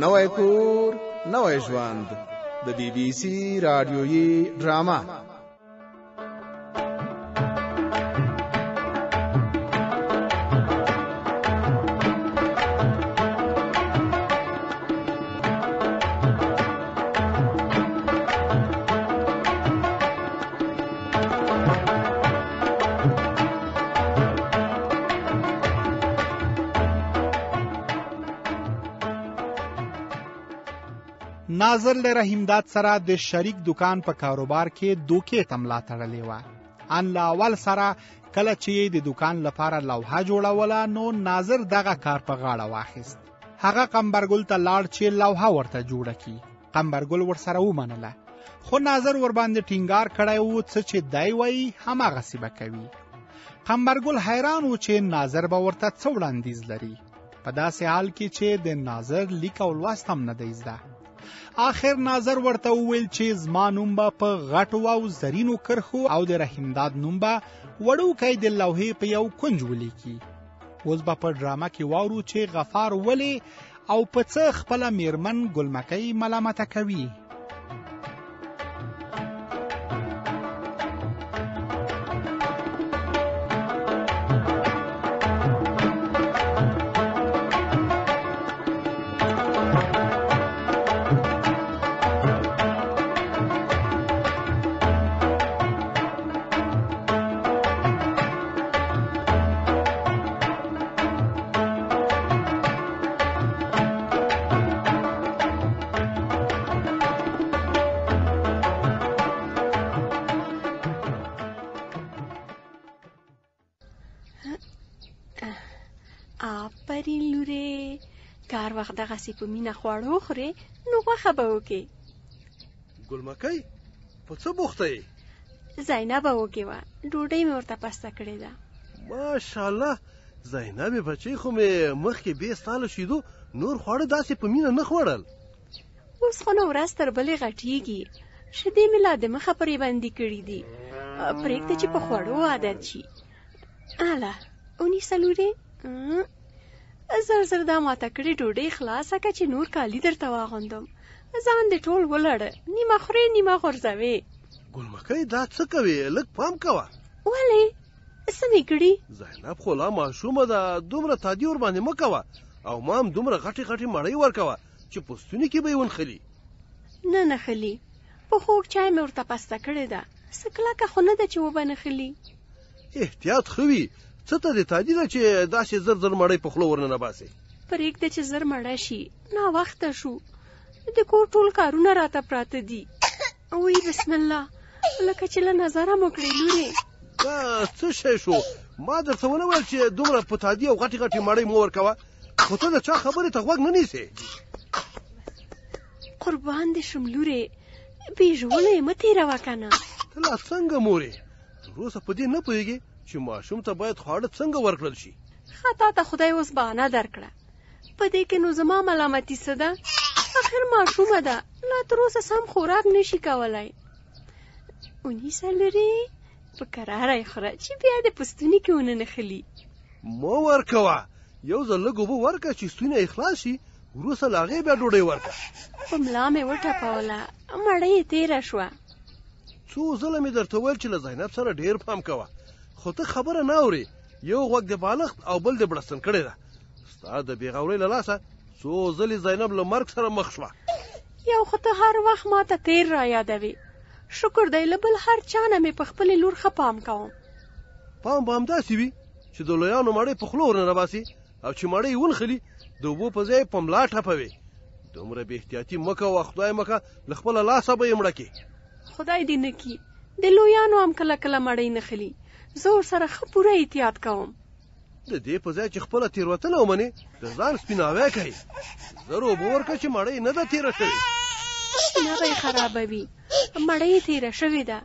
نوی کور نوی ژوند، د بی بی سی رادیویي ډرامه. ناظر له رحیمداد سره د شریک دکان په کاروبار کې دوکې ته ملا تړلې وه. ان له اول سره کله چې یې د دکان لپاره لوحه جوړوله نو ناظر دغه کار په غاړه واخیست. هغه قمبرګل ته لاړ چې لوحه ورته جوړه کړي. قمبرګل ورسره ومنله، خو ناظر ورباندې ټینګار کړی و څه چې دی وایي هماغسې به کوي. قمبرګل حیران و چې ناظر به ورته څه وړاندیز لري، په داسې حال کې چې د ناظر لیک او لوست هم نه دی زده. آخر ناظر ورته وویل چې زما نوم به په غټو او زرینو کرښو او د رحیمداد نوم به وړوکی د لوحې په یو کنج ولیکي. اوس به په ډرامه کې واورو چې غفار ولې او په څه خپله میرمن ګلمکۍ ملامته کوي. آفرین لورې، که هر وخت دغسې په مینه خواړه وخورې نو غوښه به وکې. ګلمکۍ، په څه بوخته یې؟ زینبه وږې وه، ډوډۍ مې ورته پسته کړې ده. ماشاءالله، زینبې بچې خو مې مخکې بې ستا له شیدو نور خواړه داسې په مینه نه خوړل. اوس خو نو ورځ تر بلې غټېږي، شیدې مې لا د مخه پرې بندې کړې دي، پرېږده چې په خوړو عادت شي. اله ونیسه لورې، زر زر دا ماته کړې ډوډۍ خلاصه که چې نور کالي درته واغوندم. ځان دې ټول ولړه، نیمه خورې نیمه غورځوې. ګلمکۍ، دا څه کوې؟ لږ پام کوه. ولې؟ څه مې کړي؟ زینب خو لا ماشومه ده، دومره تادي ورباندې مه کوه، او ما هم دومره غټې غټې مړۍ ورکوه چې په ستوني کې به یې ونښلي. نه نښلي، په خوږ چای مې ورته پسته کړې ده، څه کلکه خو نه ده چې وبه نښلي. احتیاط ښه وي، څه ته دې تادي ده چې داسې زر زر مړۍ په خوله ورننه باسې؟ پرېږده چې زر مړه شي، ناوخته شو، د کور ټول کارونه راته پراته دي. وی بسم الله، لکه چې له نظره مو کړې لورې. دا څه شی شو؟ ما درته ونه ویل چې دومره په تادي او غټې غټې مړۍ مه ورکوه، خو ته د چا خبرې ته غوږ نه نیسې. قربان دې شم لورې، بېژونه یې مه تېروه که نه. ته لا څنګه مورې، تر اوسه په دې نه پوهېږې چې ماشوم ته باید خواړه څنګه ورکړل شي. ښه، تا ته خدای اوس بهانه درکړه، په دې کې نو زما ملامتي څه ده؟ اخر ماشومه ده، لا تر اوسه سم خوراک نشي کولی. ونیسه لرې، په کراره یې خوره چې بیا د په ستوني کې ونه نښلي. مه ورکوه، یو ځل لږ اوبه ورکړه چې ستونی یې خلاص شي، وروسته له هغې بیا ډوډۍ ورکړه. په ملا مې وټپوله، مړۍ یې تېره شوه. څو ځله مې درته ویل چې له زینب سره ډېر پام کوه، خو ته خبره نه اورې. یو غوږ دې بالښت او بل دې بړستن کړې ده. ستا د بېغورۍ له لاسه څو ځلې زینب له مرګ سره مخ شوه. یو خو ته هر وخت ماته تېر را یادوې. شکر دی له بل هر چا نه مې په خپلې لور ښه پام کوم. پام به همداسې وي چې د لویانو مړۍ په خوله ورننه باسې او چې مړۍ یې ونښلي د اوبو په ځای په ملا ټپوې. دومره بې احتیاطي مه کوه، خدای مه که له خپله لاسه به یې مړه کړې. خدای دې نه کړي، د لویانو هم کله کله مړۍ نښلي، زه ورسره ښه پوره احتیاط کوم. د دې په ځای چې خپله تېروتنه ومنې، د ځان سپیناوی کوي. زر اوبه ورکړه چې مړۍ نه ده تېره شوې. سینه به یې خرابوي، مړۍ یې تېره شوې ده.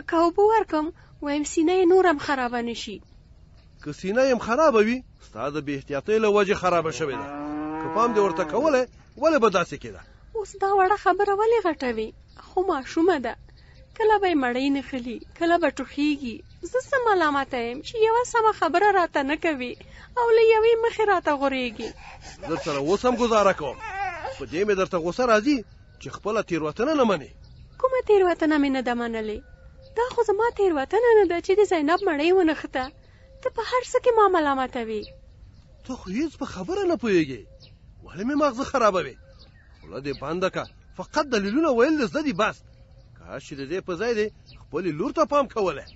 که اوبه ورکړم، وایم سینه یې نور هم خرابه نه شي. که سینه یې هم خرابه وي، ستا د بې احتیاطۍ له وجې خرابه شوې ده. که پام دې ورته کولی، ولې به داسې کېده؟ اوس دا وړه خبره ولې غټوې؟ خو ماشومه ده، کله به یې مړۍ نښلي، کله به ټوخېږي. زه څه ملامته یم چې یوه سمه خبره راته نه کوي او له یوې مخې راته غورېږي. زه سره اوس هم ګزاره کوم. په دې مې درته غوسه راځي چې خپله تېروتنه نه منې. کومه تېروتنه مې نه ده منلې؟ دا خو زما تېروتنه نه ده چې د زینب مړۍ ونښته. ته په هر څه کې ما ملامتوې. ته خو هیڅ په خبره نه پوهېږې. ولې مې ماغزه خرابوې؟ خوله دې بنده که، فقط دلیلونه ویل دې زده دي بس. کاش چې د دې په ځای دې خپلې لور ته پام کولی.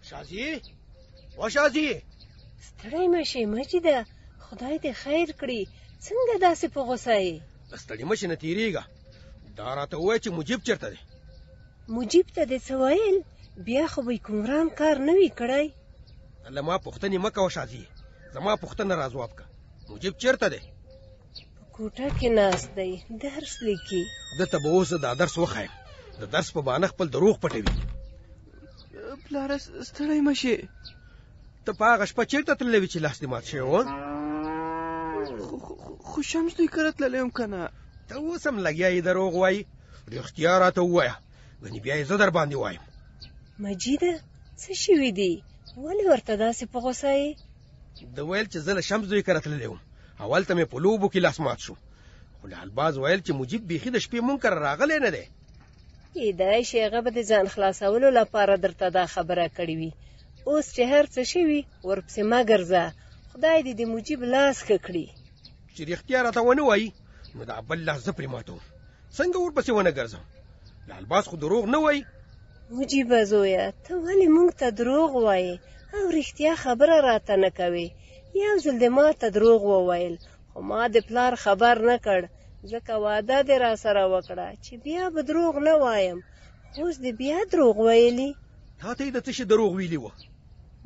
شازي و شازي ستړی مه شې مجیده خدای دې خیر کړي څنګه داسې په غوسه یې له ستړي مه شې نه تېرېږه دا راته ووایه چې مجیب چېرته دی مجیب ته دې څه ویل بیا خو به یې کوم وران کار نه وي کړی له ما پوښتنې مه کوه شازي زما پوښتنه را ځواب که مجیب چېرته دی په کوټه کې ناست دی درس لیکي ده ته به اوس زه دا درس وښایم د درس په بانه خپل دروغ پټوي پلاره ستړی مه شې ته په هغه شپه چېرته تللی وې چې لاس دې مات شوی و خو شمس دوی کره تللی وم که نه ته اوس هم لګیا یې دروغ وایي رښتیا راته ووایه ګنې بیا یې زه در باندې وایم مجیده څه شوي دي ولې ورته داسې په غوسه یې ده ویل چې زه له شمس دوی کره تللی وم او هلته مې په لوبو کې لاس مات شو خو لالباز ویل چې مجیب بیخي د شپې مونږ کره راغلی نه دی کېدای شي هغه به د ځان خلاصولو لپاره درته دا خبره کړې وي اوس چې هر څه شوي ورپسې مه ګرځه خدای دې د مجیب لاس ښه کړي چې رښتیا راته ونه وایي نو دا بل لاس زه پرې ماتوم څنګه ورپسې ونه ګرځم لالباز خو دروغ نه وایي مجیبه زویه ته ولې مونږ ته دروغ وایې او رښتیا خبره راته نه کوې یو ځل دې ما ته دروغ وویل خو ما د پلار خبر نه کړ ځکه وعده دې راسره وکړه چې بیا به دروغ نه وایم خو اوس دې بیا دروغ ویلي تا ته یې د څه شي دروغ ویلي وو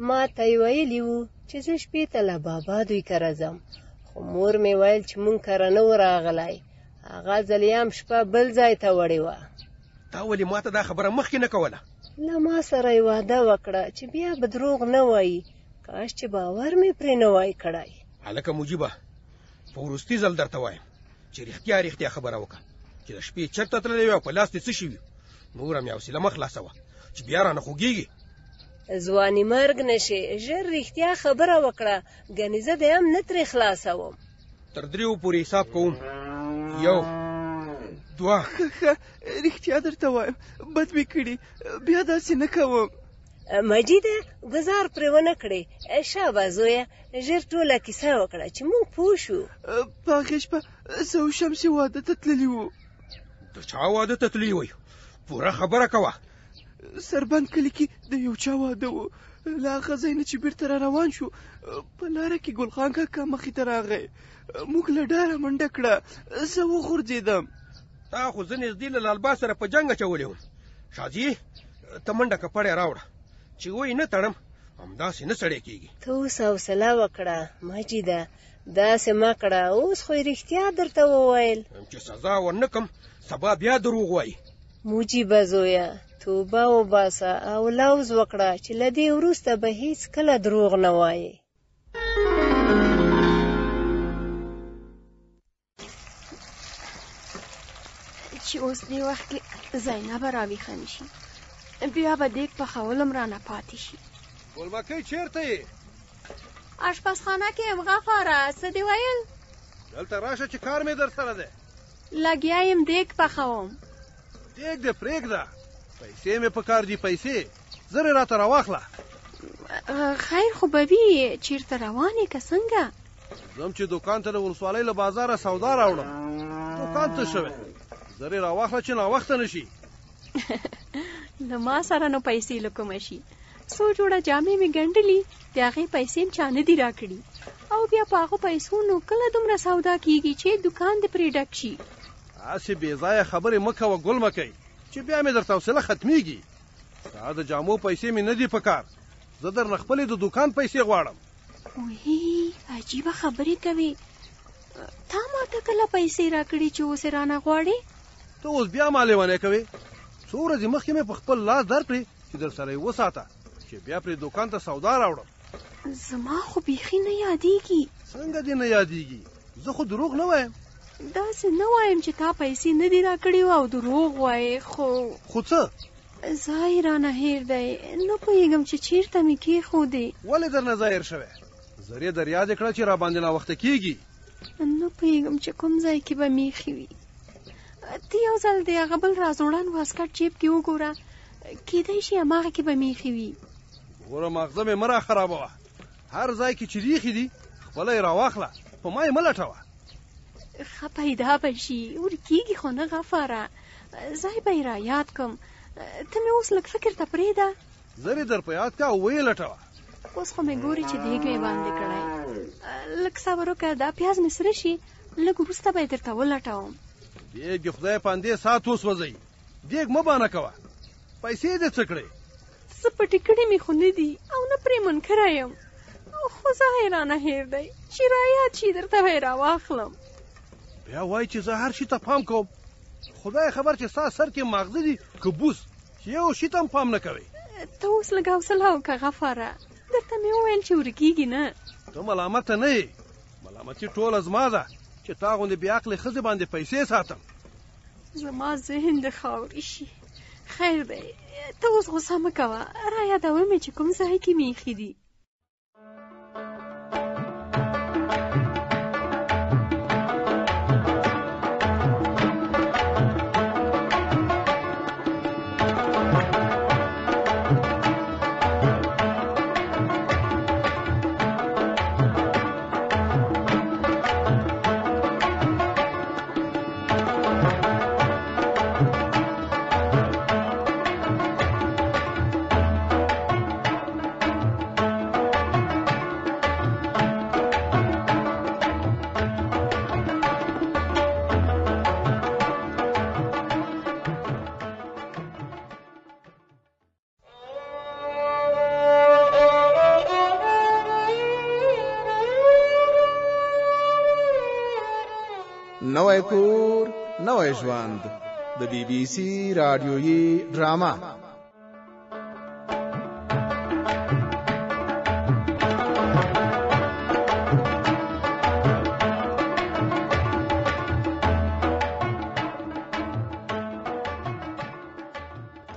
ما ته یې ویلي وو چې زه شپې ته له بابا دوی کره ځم خو مور مې ویل چې مونږ کره نه و راغلی هغه ځل یې هم شپه بل ځای ته وړې وه تا ولې ماته دا خبره مخکې نه کوله له ما سره یې وعده وکړه چې بیا به دروغ نه وایي کاش چې باور مې پرې نه وای کړی هلکه مجیبه په وروستي ځل درته وایم چې رښتیا رښتیا خبره وکړه چې د شپې چېرته تللی وې او په لاس دې څه شوي نوره مې حوصله مه خلاصوه چې بیا رانه خوږېږي ځواني مرګ نه شي ژر رښتیا خبره وکړه ګنې زه دې هم نه ترې خلاصوم تر دریو پورې حساب کوم یو دوه ښه ښه رښتیا درته وایم بد مې کړي بیا داسې نه کوم مجیده ګزار پرې ونه کړې شابه زویه ژر ټوله کیسه وکړه چې موږ پوه شو په هغې شپه زه او شمسي واده ته تللي وو د چا واده ته تللي وئ پوره خبره کوه سربند کلي کې د یو چا واده و له هغه ځای نه چې بیرته را روان شو په لاره کې ګل خان کاکا مخې ته راغی موږ له ډاره منډه کړه زه وغورځېدم تا خو زه نږدې له لالبا سره په جنګ اچولی وم شازي ته منډه که پړی راوړه چې ویې نه تړم همداسې نه سړی کېږي ته اوس حوصله وکړه مجیده داسې مه کړه اوس خو یې رښتیا درته وویل چې سزا ورنه کم سبا بیا دروغ وایي مجیبه زویه توبه وباسه او لوظ وکړه چې له دې وروسته به هیڅکله دروغ نه وایې چې اوس دې وخت کې زینبه راویښه نه شي بیا به دیګ پخول هم رانه پاتې شي ګلمکۍ چېرته یې آشپزخانه کې یم غفاره څه دې ویل دلته راشه چې کار مې در سره دی لګیا یم دیګ پخوم دیګ دې پرېږده پیسې مې په کار دي پیسې زر یې راته راواخله خیر خو به وي چیرته روان یې که څنګه ځم چې دوکان ته د ولسوالۍ له بازاره سودا راوړم دوکان څه شوی زر یې راواخله چې ناوخته نه شي له ما سره نو پیسې له کومه شي څو جوړه جامې مې ګنډلي د هغې پیسې هم چا نه دي راکړي او بیا په هغو پیسو نو کله دومره سودا کیږي چې دوکان دې پرې ډک شي هسې بې ځایه خبرې مه کوه ګل مکۍ چې بیا مې درته حوصله ختمیږي ستا د جامو پیسې مې نه دي په کار زه درنه خپلې د دوکان پیسې غواړم وی عجیبه خبرې کوي تا ماته کله پیسې راکړي چې اوس یې رانه غواړې ته اوس بیا ما لیونی کوې څو ورځې مخکې مې په خپل لاس درکړې چې در سره یې وساته چې بیا پرې دوکان ته سودا راوړم زما خو بیخي نه یادېږي څنګه دې نه یادېږي زه خو دروغ نه وایم داسې نه وایم چې تا پیسې نه دي راکړي او دروغ وایې خو خو څه ځای رانه هېر دی نه پوهېږم چې چیرته مې کېښودې ولې درنه ځای هېر شوی؟ زر یې در یادې کړه چې راباندې ناوخته کېږي. نه پوهېږم چې کوم ځای کې به مې ایښي وي. ته یو ځل د هغه بل راځوړند واسکټ جیب کې وګوره، کېدای شي هماغه کې به مې ایښي وي. ګوره ماغزه مې مه راخرابوه، هر ځای کې چې دې ایښي دي خپله یې راواخله، په ما یې مه لټوه. ښه پیدا به شي، ورکېږي خو نه غفاره، ځای به یې را یاد کړم. ته مې اوس لږ فکر ته پرېږده. زر یې در په یاد که او ویې لټوه. اوس خو مې ګوري چې دیګ مې باندې کړی. لږ صبر وکړه، دا پیاز مې سره شي، لږ وروسته به یې درته ولټوم. دیګ دې خدای په همدې ساعت وسوځوي، دیګ مه بانه کوه. پیسې دې څه کړې؟ څه پټې کړې مې خو نه دي او نه پرې منکره یم، خو ځای رانه هېر دی، چې را یاد شي درته به یې راواخلم. بیا وایي چې زه هر شي ته پام کوم، خدای خبر چې ستا سر کې ماغزه دي که بوس، چې یو شي ته هم پام نه کوې. ته اوس لږ حوصله وکړه غفاره، درته مې وویل چې ورکېږي نه. ته ملامته نه یې، ملامتي ټوله زما ده چې تا غوندې بې عقلې ښځې باندې پیسې ساتم. زما ذهن د خاورې شي. خیر دی، ته اوس غوسه مه کوه، را یادوه مې چې کوم ځای کې مې ایښي دي. نوی کور نوی ژوند د بی بی سی رادیویي ډرامه.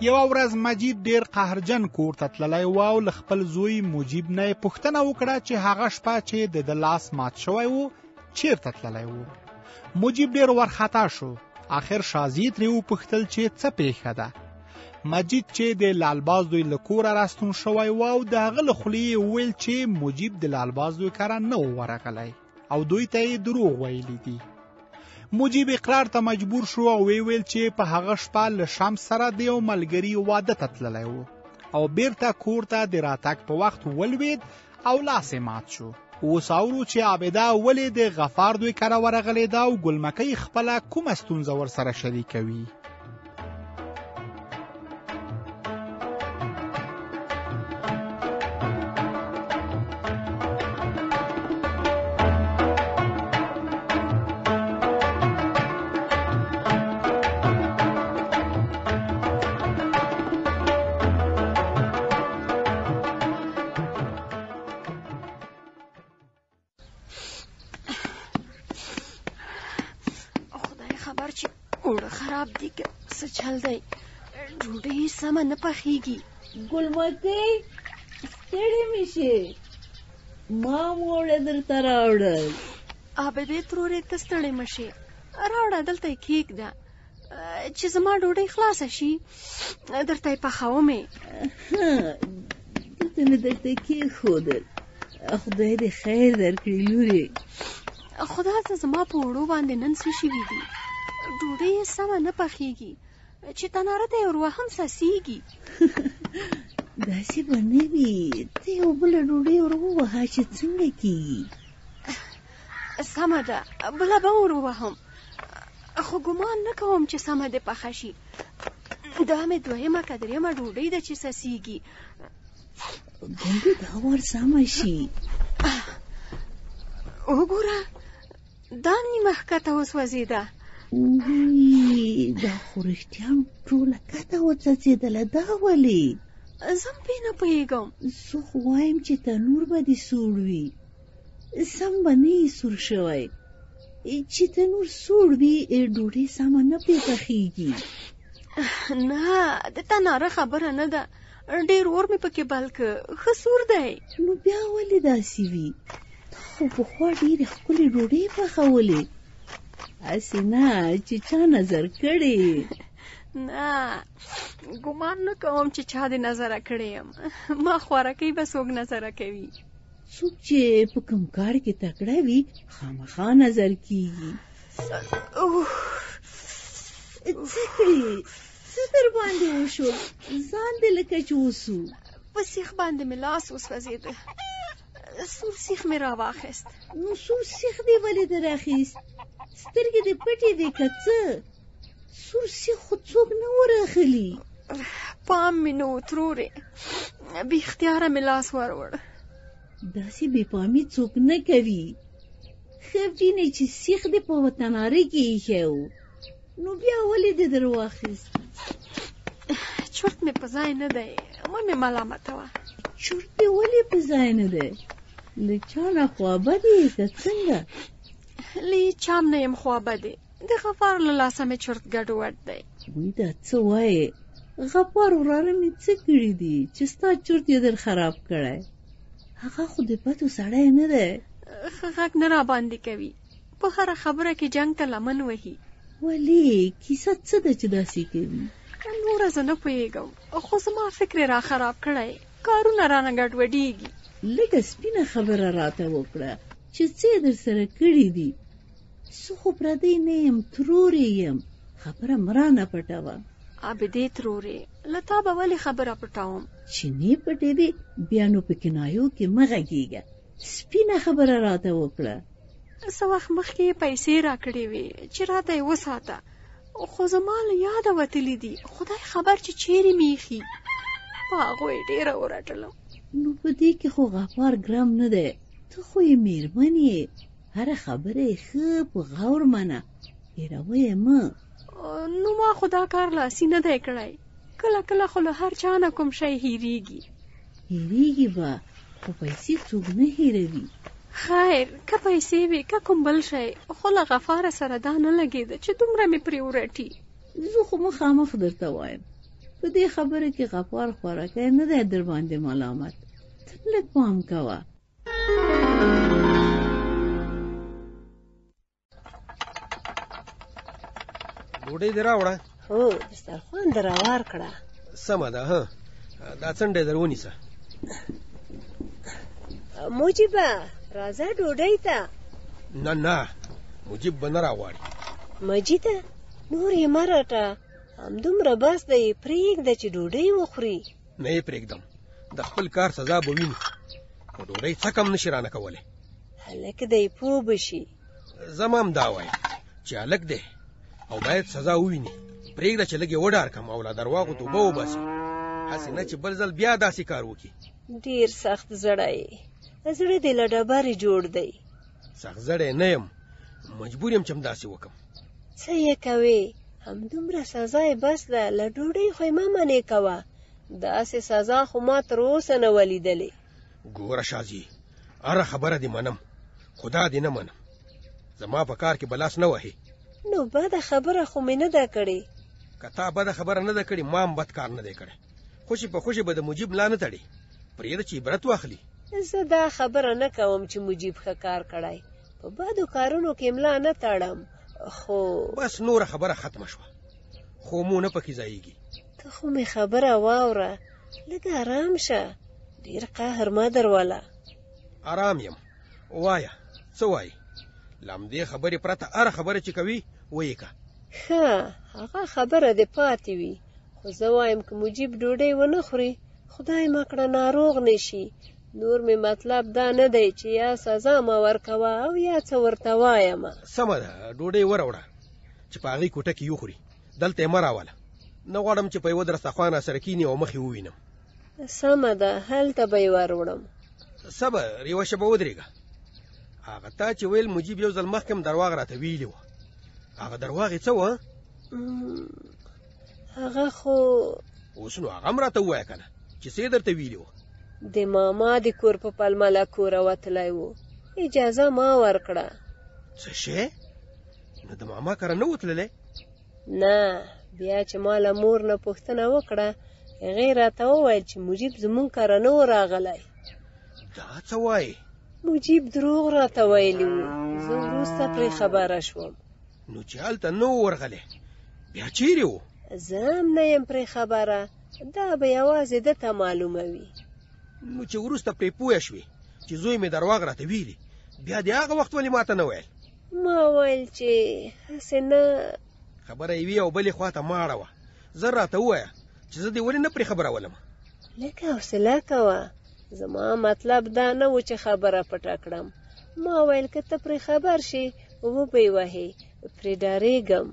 یوه ورځ مجید ډیر قهرجن کور ته تللی و او له خپل زوی مجیب نه یې پوښتنه وکړه چې هغه شپه چې د ده لاس مات شوی و چیرته تللی و. مجیب ډیر ورخطا شو. اخر شازیې ترې وپوښتل چې څه پیښه ده. مجید چې د لالباز دوی له کوره راستون شوی و او د هغه له خولې یې وویل چې مجیب د لالباز دوی کره نه و ورغلی او دوی ته یې دروغ ویلي دي. مجیب اقرار ته مجبور شو او ویې ویل چې په هغه شپه له شمس سره د یو ملګري واده ته تللی و او بیرته کور ته د راتګ په وخت ولوید او لاس یې مات شو. اوس اورو چې عابده ولې د غفار دوی کره ورغلې ده او ګلمکۍ خپله کومه ستونزه ورسره شریکوي. خدای خبر چې اوړه خراب دي که څه چل دی، ډوډۍ سمه نه پخېږي. ګلمکۍ ستړې مې شې، ما هم اوړه درته راوړل. عابدې ترورې ته ستړې مه شې، راوړه دلته یې کېږده، چې زما ډوډۍ خلاصه شي درته یې پخوم یې. دلته مې درته کېښودل، خدای دې خیر درکړي لورې. خدا ته زما په اوړو باندې نن څه شوي دي، ډوډۍ یې سمه نه پخېږي، چې تناره ته یې ور وهم سسېږي. داسې به نه وي، ته یو بله ډوډۍ ور ووهه چې څنګه کېږي. سمه ده، بله به ور ووهم، خو ګمان نه کوم چې سمه دې پخه شي. دا مې دویمه که درېیمه ډوډۍ ده چې سسېږي. ګوندې دا وار سمه شي. وګوره دا نیمه ښکته وسوځېده. وی دا خو رښتیا هم ټوله کته وڅڅېدله، دا ولې؟ زه هم پرې نه پوهېږم. زه خو وایم چې تنور به دې سوړ وي، سم به نه یې سور شوی. چې تنور سوړ وي ډوډۍ سمه نه پرې پخېږي. نه، د تناره خبره نه ده، ډېر اور مې پکې بل که، ښه سور دی. نو بیا ولې داسې وي؟ تا خو پخوا ډېرې ښکلې ډوډۍ پخولې، هسې نه چې چا نظر کړې. نه، ګمان نه کوم چې چا دې نظره کړې یم. ما خوارکۍ به څوک نظره کوي؟ څوک چې په کوم کار کې تکړه وي خامخا نظر کیږي. څه کړې؟ څه در باندې وشول؟ ځان دې لکه چې وسو. په سیخ باندې مې لاس وسوځېده، سور سیخ مې راواخیست. نو سور سیخ دې ولې در اخیست؟ سترګې دې پټې دي که څه؟ سور سیخ خو څوک نه وراخلي. پام مې نه و ترورې، بې اختیاره مې لاس وروړ. داسې بې پامي څوک نه کوي. ښه وینې چې سیخ دې په وطنارۍ کې ایښی و، نو بیا ولې دې در واخیست؟ چورت مې په ځای نه دی، مه مې ملامتوه. چورت دې ولې په ځای نه دی؟ له چا نه خوابدې یې که څنګه؟ له هیچا هم نه یم خوابدې، د غفار له لاسه مې چورت ګډوډ دی. وی دا څه وایې؟ غفار وراره مې څه کړي دي چې ستا چورت یې در خراب کړی؟ هغه خو د بدو سړی نه دی. ښه غږ نه راباندې کوي، په هره خبره کې جنګ ته لمن وهي. ولې، کیسه څه ده چې داسې کوي؟ نوره زه نه پوهېږم، خو زما فکر یې را خراب کړی، کارونه رانه ګډوډېږي. لږه سپینه خبره راته وکړه چې څه یې درسره کړي دي؟ زه خو پردۍ نه یم، ترور یې یم، خبره مه رانه پټوه. عابدې ترورې، له تا به ولې خبره پټوم؟ چې نې پټېدې بیا نو په کنایو کې مه غږېږه، سپینه خبره راته وکړه. څه وخت مخکې یې پیسې راکړې وې چې راته یې وساته، خو زما له یاده وتلي دي، خدای خبر چې چیرې مې ایښي. په هغو یې ډېره ورټلم. نو په دې کې خو غفار ګرم نه دی، ته خو یې مېرمن یې، هره خبره یې ښه په غور منه، هېروه یې مه. نو ما خو دا کار لاسي نه دی کړی، کله کله خو له هر چا نه کوم شی هېرېږي. هېرېږي به، خو پیسې څوک نه هېروي. خیر، که پیسې وي که کوم بل شی، خو له غفاره سره دا نه لګېده چې دومره مې پرې ورټي. زه خو مخامخ درته وایم، په دې خبره کې غفار خوارکی نه دی در باندې ملامت، ته لږ پام کوه. ډوډۍ دې راوړه؟ هو، دسترخوان دې راوار کړه. سمه ده، ها دا څنډه در ونیسه. مجیبه راځه ډوډۍ ته. نه نه، مجیب به نه راغواړي. مجیده نور یې مه رټه، همدومره بس دی، پرېږده چې ډوډۍ وخوري. نه یې پرېږدم، د خپل کار سزا به ویني، خو ډوډۍ څه کم نشي رانه کولی. هلک دی پوه به شي. زه هم دا وایم چې هلک دی او باید سزا وویني. پرېږده چې لږ یې وډار کړم او له درواغو توبه وباسي، هسې نه چې بل ځل بیا داسې کار وکړي. ډېر سخت زړی یې، زړه دې له ډبرې جوړ دی. سخت زړی نه یم، مجبور یم چې همداسې وکړم. څه یې کوې، همدومره سزا یې بس ده، له ډوډۍ خو یې مه منې کوه، داسې سزا خو ما تر اوسه نه وه لیدلې. ګوره شازي، هره خبره دې منم، خو دا دې نه منم. زما په کار کې به لاس نه وهې. نو بده خبره خو مې نه ده کړې. که تا بده خبره نه ده کړې، ما هم بد کار نه دی کړی. خوشې په خوشې به د مجیب ملا نه تړې، پرېږده چې عبرت واخلي. زه دا خبره نه کوم چې مجیب ښه کار کړی، په بدو کارونو کې ملا نه تړم، خو بس نوره خبره ختمه شوه، خو مو نه پکې ځایېږي. ته خو مې خبره واوره، لږ ارام شه، ډېر قهر مه درواله. ارام یم، وایه څه وایې؟ له همدې خبرې پرته هره خبره چې کوي ویې که. ښه، هغه خبره دې پاتې وي، خو زه وایم که مجیب ډوډۍ ونه خوري، خدای مه کړه ناروغ نه شي. نور مې مطلب دا نه دی چې یا سزا مه ورکوه او یا څه ورته وایم. سمه ده، ډوډۍ وروړه چې په هغې کوټه کې یې وخوري، دلته یې مه راوله. نه غواړم چې په یوه درستخوان راسره کښېني او مخ یې ووینم. سمه ده، هلته به یې وروړم. صبر، یوه شېبه ودرېږه. هغه تا چې ویل مجیب یو ځل مخکې هم درواغ راته ویلي وه، هغه درواغ یې څه وه؟ هغه خو اوس نو هغه هم راته ووایه که نه چې څه یې درته ویلي وه. د ماما د کور په پلمه له کوره وتلی و، اجازه ما ورکړه. څه شی؟ نو د ماما کره نه و تللی؟ نه، بیا چې ما له مور نه پوښتنه وکړه، هغې راته وویل چې مجیب زموږ کره نه و راغلی. دا څه وایې؟ مجیب دروغ راته ویلي وو، زه وروسته پرې خبره شوم. نو چې هلته نه و ورغلی بیا چیرې و؟ زه هم نه یم پرې خبره، دا به یوازې ده ته معلومه وي. نو چې وروسته پرې پوه شوې چې زوی مې درواغ راته ویلي، بیا دې هغه وخت ولې ماته نه ویل؟ ما ویل چې هسې نه. خبره یوې او بلې خواته مه اړوه، زر راته ووایه چې زه دې ولې نه پرې خبرولم؟ لږه حوصله کوه، زما مطلب دا نه و چې خبره پټه کړم. ما ویل که ته پرې خبر شې وبه یې وهې، پرې ډارېږم.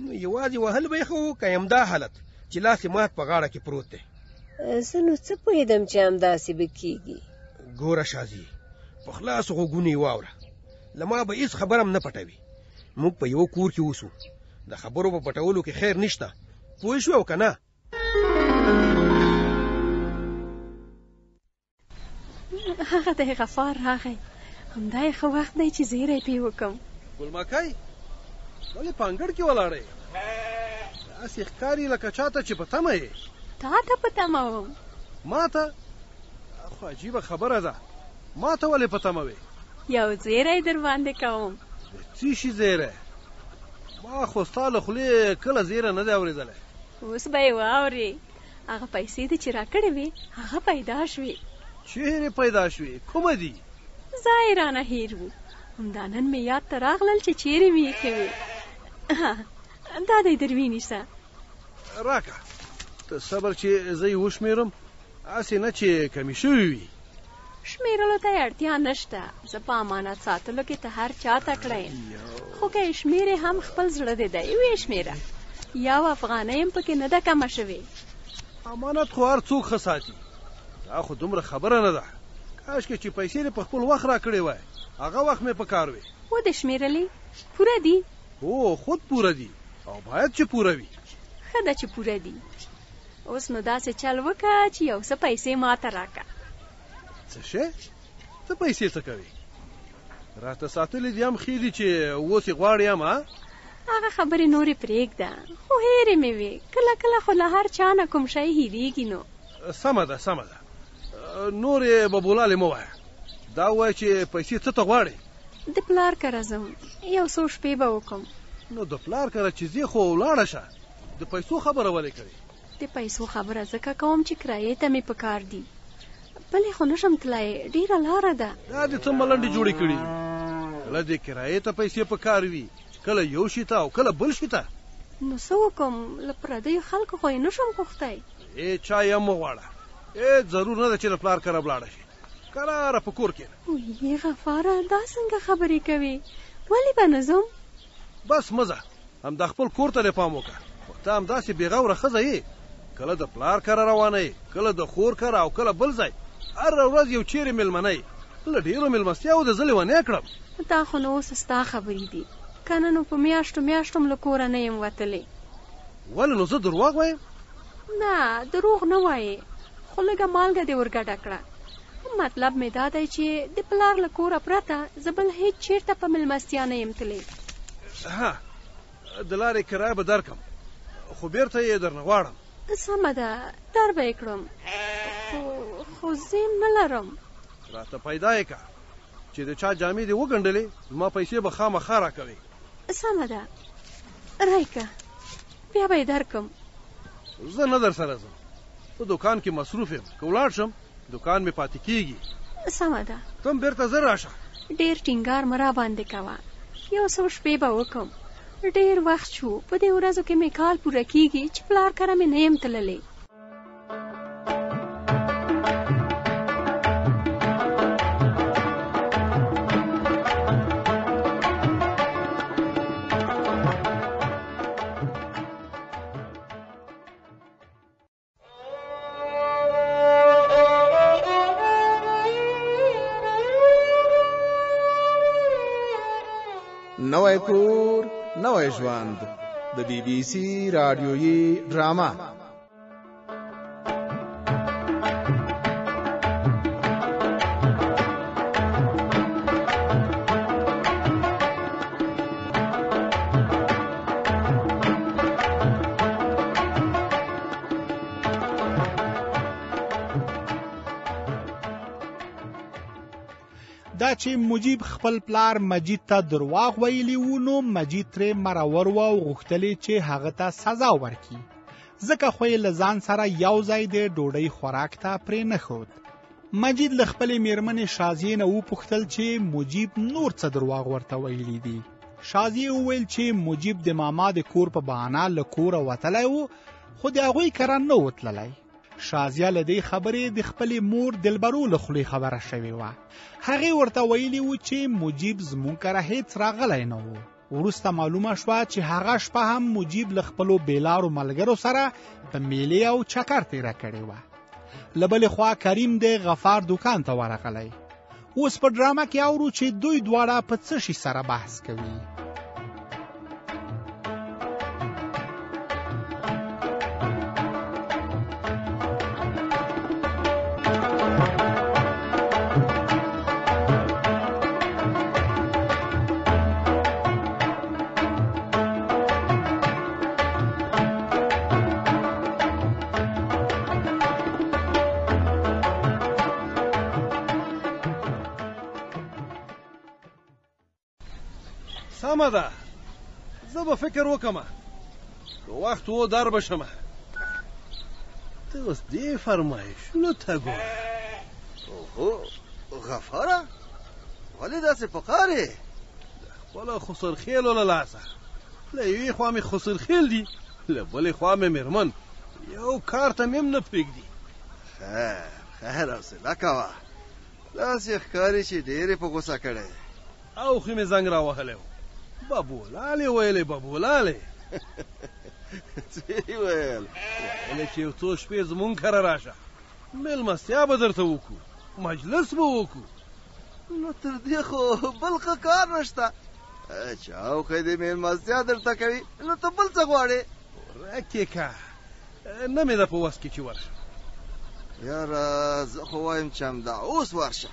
نو یوازې وهل به یې ښه و که همدا حالت چې لاس یې مات په غاړه کې پروت دی؟ زه نو څه پوهېدم چې همداسې به کېږي. ګوره شازي، په خلاصو غوږونو یې واوره، له ما به هېڅ خبره هم نه پټوي. موږ په یوه کور کې اوسو، د خبرو په پټولو کې خیر نشته، پوه شوې او که نه؟ هغه دی غفار راغی، همدا یې ښه وخت دی چې زیری پې وکم. ګلماکۍ ولې په انګړ کې ولاړه یې؟ داسې ښکاري لکه چا ته چې په تمه یې. تا ته په تمه وم. ما ته؟ دا خو عجیبه خبره ده، ما ته ولې په تمه وې؟ یو زیری در باندې کوم. د څه شي زیری؟ ما خو ستا له خولې کله زیری نه دی اورېدلی. اوس به یې واورې. هغه پیسې دې چې راکړې وې هغه پیدا شوې. چیرې پیدا شوې؟ کومه دي؟ ځای یې رانه هېر و، همدا نن مې یاد ته راغلل چې چیرې مې ایښې وې. دا دی در وینیسه. راکه ته صبر چې زه یې وشمېرم، هسې نه چې کمې شوې وي. شمېرلو ته یې اړتیا نشته، زه په امانت ساتلو کې ته هر چا تکړه یم، خو که یې شمېرې هم خپل زړه دې دی ویې شمېره، یو افغانۍ هم پکې نه ده کمه شوې. امانت خو هر څوک ښه ساتي، دا خو دومره خبره نه ده. کاشکې چې پیسې دې په خپل وخت راکړې وای، هغه وخت مې په کار وې. ودې شمېرلې؟ پوره دي؟ هو، خود پوره دي او باید چې پوره وي. ښه ده چې پوره دي. اوس نو داسې چل وکړه چې یو څه پیسې ماته راکړه. څه شی؟ ته پیسې څه کوې؟ راته ساتلې دي هم ښې دي چې اوس یې غواړې هم. هغه خبرې نورې پرېږده، خو هېرې مې وې، کله کله خو له هر چا نه کوم شی هېرېږي نو. سمه ده سمه ده، نورې ببولالې مه وایه، دا ووایه چې پیسې څه ته غواړې؟ د پلار کره ځم، یو څو شپې به وکم. نو د پلار کره چې ځې خو ولاړه شه، د پیسو خبره ولې کوې؟ د پیسو خبره ځکه کوم چې کرایې ته مې پکار دي، بلې خو نشم تلای، ډېره لاره ده. دا دې څه ملنډې جوړې کړې دي، کله دې کرایې ته پیسې پکار وي، کله یو شي ته او کله بل شي ته. نو څه وکړم، له پردیو خلکو خو یې نشم غوښتی. هېچا یې هم مه غواړه، هېڅ ضرور نه ده چې له پلار کره ولاړه شې، کراره په کور کښېنه. ویې غفاره، دا څنګه خبرې کوې، ولې به نه ځم؟ بس مه ځه، همدا خپل کور ته دې پام وکړه. خو ته همداسې بېغوره ښځه یې، کله د پلار کره روانه یې، کله د خور کره او کله بل ځای، هره ورځ یو چیرې مېلمنه یې. له ډېرو مېلمستیاوو دې زه لېونی کړم. دا خو نو اوس ستا خبرې دي، که نه نو په میاشتو میاشتو هم له کوره نه یم وتلې. ولې نو زه درواغ وایم؟ نه، دروغ نه وایې، خو لږه مالګه دې ورګډه کړه. مطلب مې دا دی چې د پلار له کوره پرته زه بل هیڅ چیرته په مېلمستیا نه یم تلې. ها، د لارې کرایه به درکم، خو بیرته یې درنه غواړم. سمه ده، در به یې کړم، خو زه نه لرم. راته پیدا یې که، چې د چا جامې دې وګنډلې، زما پیسې به خامخا راکوې. سمه ده، رایکه، بیا به یې درکم. زه نه درسره ځم، په دوکان کې مصروف یم، که ولاړ شم دوکان مې پاتې کیږي. سمه ده، ته هم بیرته زر راشه. ډېر ټینګار مه راباندې کوه، یو څو شپې به وکم، ډېر وخت شو، په دې ورځو کې مې کال پوره کیږي چې پلار کره مې نه یم تللې. نوی کور نوی ژوند د بی بی سی رادیویي ډرامه. دا چې مجیب خپل پلار مجید ته درواغ ویلي وو نو مجید ترې مرور و او غوښتل یې چې هغه ته سزا ورکړي، ځکه خو یې له ځان سره یو ځای د ډوډۍ خوراک ته پرې نه ښود. مجید له خپلې میرمنې شازیې نه وپوښتل چې مجیب نور څه درواغ ورته ویلي دي. شازیې وویل چې مجیب د ماما د کور په بهانه له کوره وتلی و، خو د هغوی کره نه و تللی. شازیه له دې خبرې د خپلې مور دلبرو له خولې خبره شوې وه. هغې ورته ویلي و چې مجیب زموږ کره هیڅ راغلی نه و. وروسته معلومه شوه چې هغه شپه هم مجیب له خپلو بیلارو ملګرو سره په میلې او چکر تیره کړې وه. له بلې خوا کریم د غفار دوکان ته ورغلی. اوس په ډرامه کې اورو چې دوی دواړه په څه شي سره بحث کوي. سمه ده، زه به فکر وکم، که وخت و در به شم. ته اوس دې فرمایشونو ته ګوره. اوهو غفاره، ولې داسې په قار یې؟ د خپلو خسرخېلو له لاسه. له یوې خوا مې خسرخېل دي، له بلې خوا مې مېرمن، یو کار ته مې هم نه پرېږدي. خیر خیر، حوصله کوه. داسې ښکاري چې ډېر یې په غوسه کړی. اوښي مې زنګ راوهلی و، ببولالې ویلې ببولالې. څه یې ویل؟ ویل چې یو څو شپې زمونږ کره راشه، مېلمستیا به درته وکړو، مجلس به وکړو. نو تر دې خو بل ښه کار نشته. چې اوښی دې مېلمستیا درته کوي نو ته بل څه غواړې؟ ورک یې که، نه مې ده په وس کې چې ورشم. یاره زه خو وایم چې همدا اوس ورشه،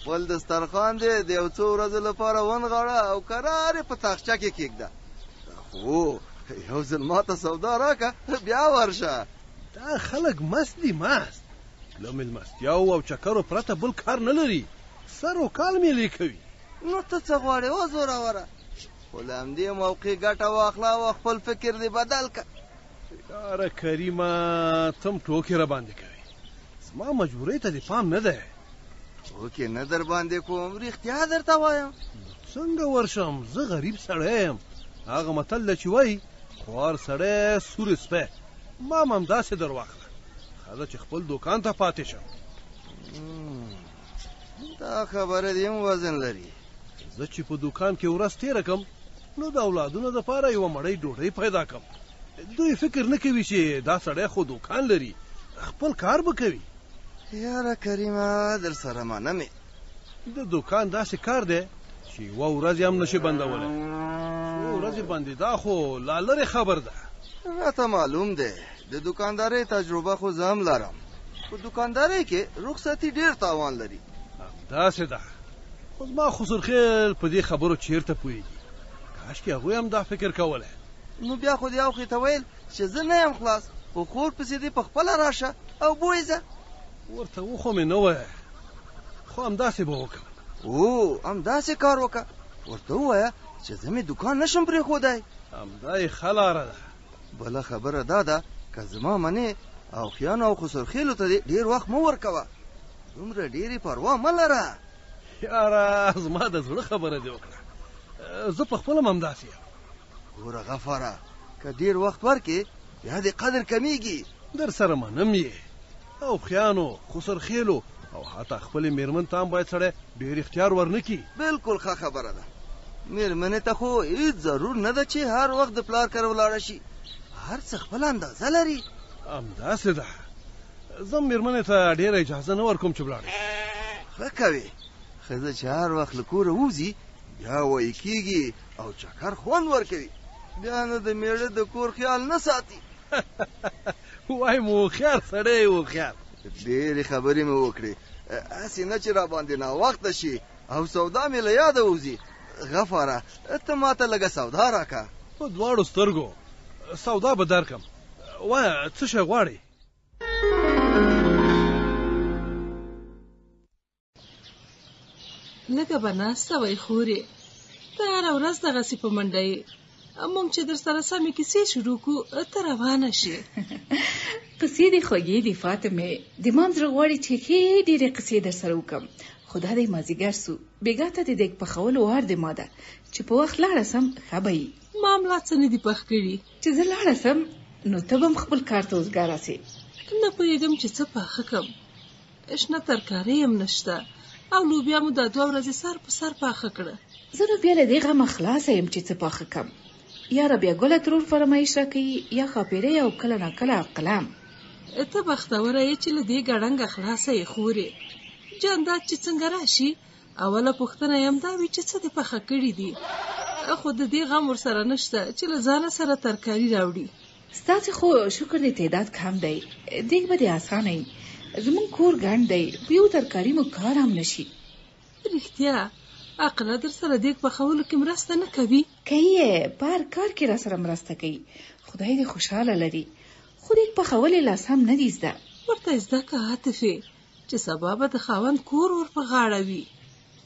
خپل دسترخوان دې د یو څو ورځو لپاره ونغاړه او کرار یې په تاخچه کې کېږده. خو یو ځل ما ته سودا راکه بیا ورشه. دا خلک مست دي مست، له مېلمستیاوو او چکرو پرته بل کار نه لري، سر و کال مېلې کوي. نو ته څه غواړې و زوروره، خو له همدې موقع ګټه واخله او خپل فکر دې بدل که. یاره کریمه، ته هم ټوکې راباندې کوې، زما مجبورۍ ته دې پام نه دی. ټوکې نه در باندې کوم، رښتیا درته وایم. نو څنګه ورشم، زه غریب سړی یم. هغه متل دی چې وایي خوار سړی سور سپی، ما هم همداسې در واخله. ښه ده چې خپل دوکان ته پاتې شم. دا خبره دې هم وزن لري. زه چې په دوکان کې ورځ تېره کم نو د اولادونو دپاره یوه مړۍ ډوډۍ پیدا کم. دوی فکر نه کوي چې دا سړی خو دوکان لري، خپل کار به کوي. یاره کریمه، در سره منم یې. د دوکان داسې کار دی چې یوه ورځ یې هم نشي بندولی. څو ورځې بندېدا خو لا لرې خبر ده. راته معلوم دی، د دوکاندارۍ تجربه خو زه هم لرم. په دوکاندارۍ کې رخصتي ډېر تاوان لري. همداسې ده، خو زما خسرخېل په دې خبرو چېرته پوهېږي. کاشکې هغوی هم دا فکر کولی. نو بیا خو دې اوښې ته ویل چې زه نه یم خلاص، خو خور پسې دې په خپله راشه او بویې ځه. ورته وخو مې نه ویل، خو همداسې به وکړم. او همداسې کار وکړه، ورته ووایه چې زه مې دوکان نشم پرېښودی. همدا یې ښه لاره ده. بله خبره دا ده، که زما منې اوښیانو او خسرخېلو ته دې ډېر وخت مه ورکوه، دومره ډېرې پروا مه لره. یاره زما د زړه خبره دې وکړه، زه په خپله هم همداسې یم. ګوره غفاره، که ډېر وخت ورکې بیا دې قدر کمیږي. در سره منم یې. اوښیانو، خسرخېلو او حتی خپلې مېرمن ته هم باید سړی ډېر اختیار ورنه کړي. بلکل ښه خبره ده. مېرمنې ته خو هیڅ ضرور نه ده چې هر وخت د پلار کره ولاړه شي، هر څه خپله اندازه لري. همداسې ده، زه مېرمنې ته ډېره اجازه نه ورکوم چې ولاړه شي. ښه کوې، ښځه چې هر وخت له کوره ووځي بیا وایي کېږي او چکر خوند ورکوي، بیا نو د مېړه د کور خیال نه ساتي. وایم هوښیار سړی یې، هوښیار. ډېرې خبرې مې وکړې، هسې نه چې راباندې ناوخته شي او سودا مې له یاده ووځي. غفاره، ته ماته لږه سودا راکه. په دواړو سترګو سودا به درکم، وایه څه شی غواړې؟ لږه به ناسته وای خورې، ته هره ورځ دغسې په منډه یې. موږ چې در سره سمې کیسې شروع کو ته روانه شې. قصې دې خوږې دي فاطمې، د مام زړه غواړي چې ښې ډېرې قصې در سره وکم، خو دا دی مازیګر سو، بېګا ته د دیګ پخولو وار د ما ده، چې په وخت لاړه سم ښه به یي. ما هم لا څه نه دي پخ کړي. چې زه لاړه سم نو ته به هم خپل کار ته وزګاره سې. نه پوهېږم چې څه پاخه کم. شنه ترکارۍ هم نشته او لوبیا مو دا دوه ورځې سر په سر پاخه کړه. زه نو بیا له دې غمه خلاصه یم چې څه پاخه کم. یا ربیا ګله ترور فرمایش راکوي یا ښاپېرۍ او کله ناکله قلم. ته بختوره یې چې له دې ګړنګه خلاصه یې خورې. جانداد چې څنګه راشي اوله پوښتنه یې همدا وي چې څه دې پخه کړي دي. خو د دې غم ورسره نشته چې له ځانه سره ترکاري راوړي. ستاسې خو شکر دی تعداد کم دی، دیګ به دې اسانه وي. زموږ کور ګڼ دی، په یو ترکاري مو کار هم نه شي. رښتیا عقله در سره دیګ پخولو کې مرسته نه کوي؟ کوي یې، په هر کار کې راسره مرسته کوي، خدای دې خوشحاله لري. خو دیګ پخول یې لا سم نه دي زده. ورته یې زده که عاطفې، چې سبا به د خاوند کور ور په غاړه وي.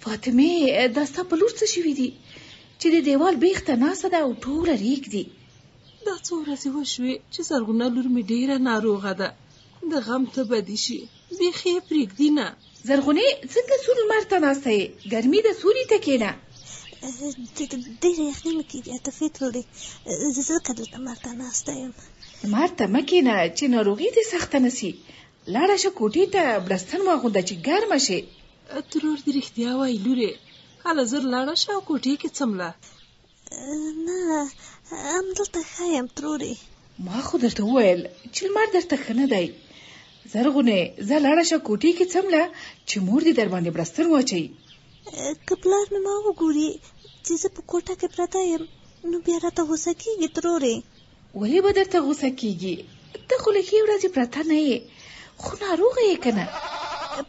فاطمې، دا ستا په لور څه شوي دي چې د دیوال بیخ ته ناسته ده او ټوله ریږدي؟ دا څو ورځې وشوې چې زرغونه لور مې ډېره ناروغه ده، د غم تبه دې شي، بیخي یې پرېږدي نه. زرغونې، څنګه سور لمر ته ناسته یې؟ ګرمي ده، سوري ته کښېنه. ډېره یخني مې کېږي عاطفې ترورې، زه ځکه دلته لمر ته ناسته یم. لمر ته مه کښېنه چې ناروغي دې سخته نه شي. لاړه شه کوټې ته بړستن واغونده چې ګرمه شې. ترور دې رښتیا وایي لورې، هله زر لاړه شه او کوټې کې څمله. نه همدلته ښه یم ترورې. ما خو درته وویل چې لمر درته ښه نه دی. زرغونې ځه لاړه شه کوټې کې څمله چې مور دې درباندې بړستن واچوي. که پلار مې ما وګوري چې زه په کوټه کې پرته یم نو بیا راته غوسه کېږي ترورې. ولې به درته غوسه کېږي؟ ته خو له ښې ورځې پرته نه یې، خو ناروغه یې که نه؟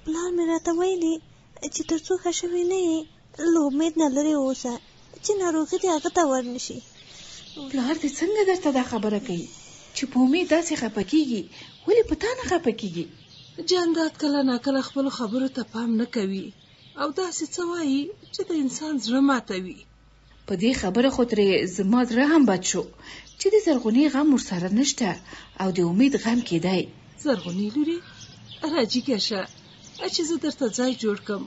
پلار مې راته ویلي چې تر څو ښه شوې نه یې له امید نه لرې اوسه چې ناروغي دې هغه ته ورنشي. پلار دې څنګه درته دا خبره کوي چې په امید داسې خپه کېږي، ولې په تا نه خپه کېږي؟ جانداد کله ناکله خپلو خبرو ته پام نه کوي او داسې څه وایي چې د انسان زړه ماتوي. په دې خبره خو ترې زما زړه هم بد شو چې د زرغونې غم ورسره نشته او د امید غم کې دی. زرغونې لورې راجیګه شه چې زه درته ځای جوړ کم.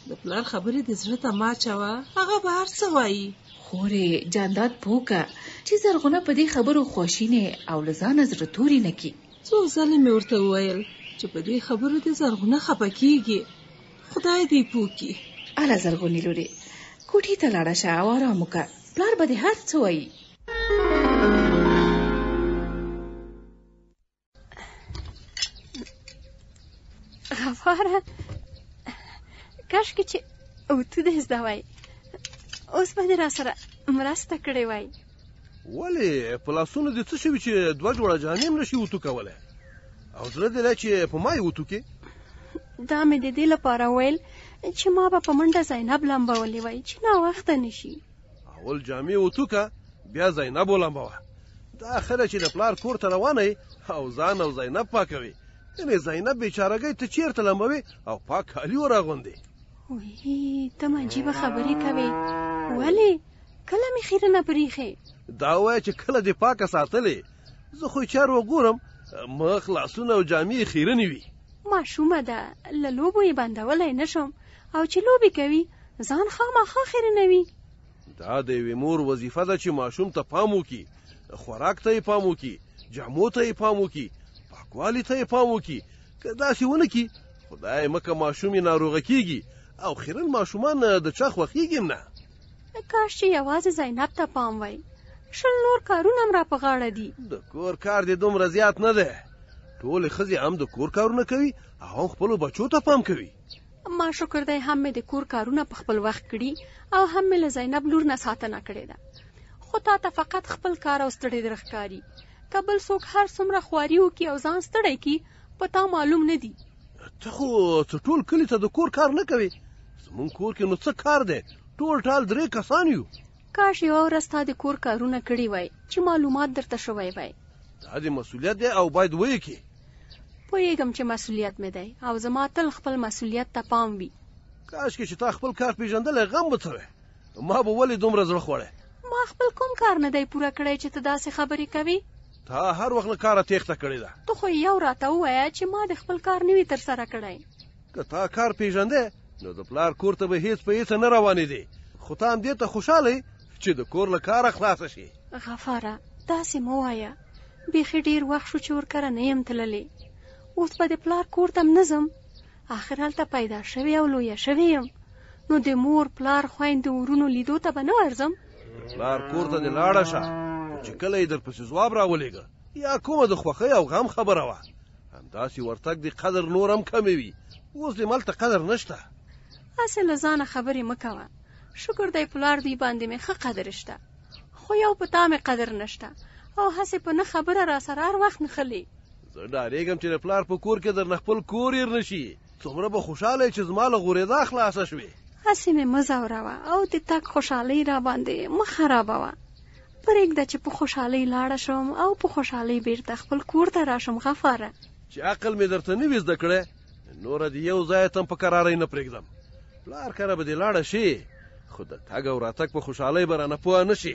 د پلار خبرې دې زړه ته مه اچوه، هغه به هر څه وایي. خورې جانداد پوه که چې زرغونه په دې خبرو خواشینې او له ځانه زړه تورې نه کړي. څو ځلې مې ورته وویل چې په دې خبرو دې زرغونه خپه کیږي، خدای دې پوه کړي. هله زرغونې لورې کوټې ته لاړه شه او آرام وکړه، پلار به دې هر څه وایي. غفاره کاشکې چې اوتو دې زده وای، اوس به دې راسره مرسته کړې وای. ولې په لاسونو دې څه شوي چې دوه جوړه جامې هم نشي اوتو کولی او زړه دې دی چې په ما یې اوتو کې؟ دا مې د دې لپاره ویل چې ما به په منډه زینب لمبولې وای چې ناوخته نه شي. اول جامې اوتو که بیا زینب ولمبوه. دا ښه ده چې د پلار کور ته روانه یې او ځان او زینب پاکوې، کنې زینب بیچارهګۍ ته چېرته لمبوې او پاک کالي ور اغوندې. وی ته عجیبه خبرې کوې، ولې کله مې خیرنه پرېښې؟ دا وایه چې کله دې پاکه ساتلې، زه خو یې چار وګورم مخ، لاسونه او جامې یې خیرنې وي. ماشومه ده، له لوبو یې بندولی نه شم او چې لوبې کوي ځان خامخا خیرنوي. دا د یوې مور وظیفه ده چې ماشوم ته پام وکړي، خوراک ته یې پام وکړي، جامو ته یې پام وکړي، پاکوالي ته یې پام وکړي. که داسې ونه کړي خدای مه که ماشوم یې ناروغه کېږي او خیرن ماشومان د چا خوښېږي هم نه. کاش چې یوازې زینب ته پام وای، 20 نور کارونه هم را په غاړه دي. د کور کار دې دومره زیات نه دی، ټولې ښځې هم د کور کارونه کوي او هم خپلو بچو ته پام کوي. ما شکر دی هم مې د کور کارونه په خپل وخت کړي او هم مې له زینب لور نه ساتنه کړې ده. خو تا ته فقط خپل کار او ستړی درښکاري. که بل څوک هر څومره خواري وکړي او ځان ستړی کړي په تا معلوم نه دي. ته خو څه ټول کلي ته د کور کار نه کوې، زمونږ کور کې نو څه کار دی، ټول ټال 3 کسان یو. کاش یوه ورځ تا د کور کارونه کړي وای چې معلومات درته شوی وای. دا دې مسؤلیت دی او باید ویې کړې. پوهېږم چې مسؤلیت مې دی او زما تل خپل مسؤلیت ته پام وي. کاشکې چې تا خپل کار پېژندلی غم به څه وی ما به ولې دومره زړه خوړی ما خپل کوم کار نه دی پوره کړی چې ته داسې خبرې کوي تا هر وخت له کاره تېښته کړې ده ته خو یو راته ووایه چې ما د خپل کار نه وي ترسره کړی که تا کار پېژندی نو د پلار کور ته به هیڅ په هیڅ نه روانېدې خو ته همدې ته خوشحاله یې چې د کور له کاره خلاصه شې غفاره داسې مه وایه بیخي ډېر وخت شو چې ورکره نه یم تللې اوس به د پلار کور ته هم نه ځم اخر هلته پیدا شوې او لویه شوې یم نو د مور پلار خویندو ورونو لیدو ته به نه ورځم پلار کور ته دې لاړه شه خو چې کله یې درپسې ځواب راولېږه یا کومه د خوښۍ او غم خبره وه همداسې ورتګ دې قدر نور هم کموي اوس دې ملته قدر نشته هسې له ځانه خبرې مه کوه شکر دی پلار دوی باندې مې ښه قدر شته خو یو په تا مې قدر نشته او هسې په نه خبره راسره هر وخت نښلي زه ډارېږم چې د پلار په کور کې درنه خپل کور هېر نه شي څومره به خوشحاله یې چې زما له غورېدا خلاصه شوې هسې مې مه ځوروه او د تګ خوشحالۍ راباندې مه خرابوه پرېږده چې په خوشحالۍ لاړه شم او په خوشحالۍ بیرته خپل کور ته راشم غفاره چې عقل مې درته نه وي زده کړی نوره دې یو ځای ته هم په کرارۍ نه پرېږدم پلار کره به دې لاړه شي خو د تګ او راتګ په خوشحالۍ به رانه پوه نه شي.